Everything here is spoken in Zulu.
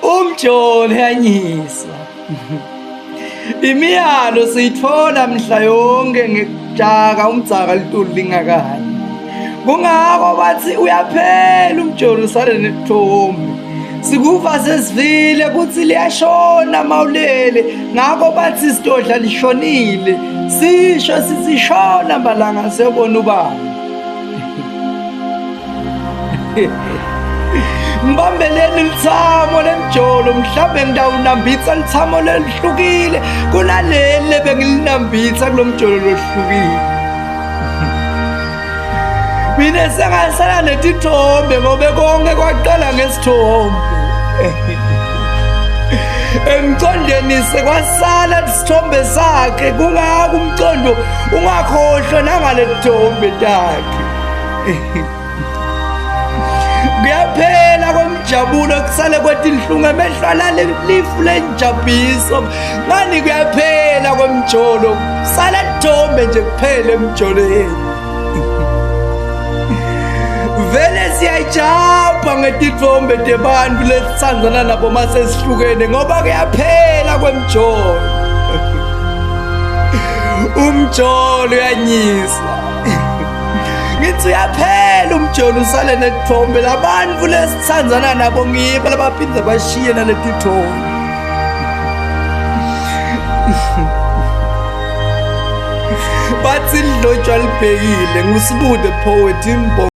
Umjolo yanyisa. Imiyalo siyithola mhla yonke ngekujaka umdzaka litulu lingakani. Kungako bathi uyaphela umjolo usale nethombe. Sikuva sesivile kuthi liyashona mawulele ngakho bathi sidodla lishonile sisho sithi shona malanga siyobona ubani. Ngibambeleni lithamo lemjolo mhlawumbe ngidawunambitha lithamo lelihlukile kunaleli lebengilinambitha kulo mjolo lohlukile. Mina sengasala netithombe ngoba konke kwaqala ngesithombe. Emqondweni sekwasala isithombe sakhe kungako umqondo ungakhohlwa nangale thombe takhe. Kuyaphela komjabulo kusale kwetinhlungu emehlo alale lifu lenjabhiso ngani kuyaphela komjolo sala thombe nje kuphela emjolweni. Vele siyayijabha ngetithombe tebantu lesithandzana nabo masesihlukene ngoba kuyaphela kwemjolo. Umjolo uyanyisa. Ngithi uyaphela umjolo usale nethombe labantu lesithandzana nabo ngibo labaphinde bashiye naletithombe. Bathi lidlotshwa libhekile nguSibude poet imbongi.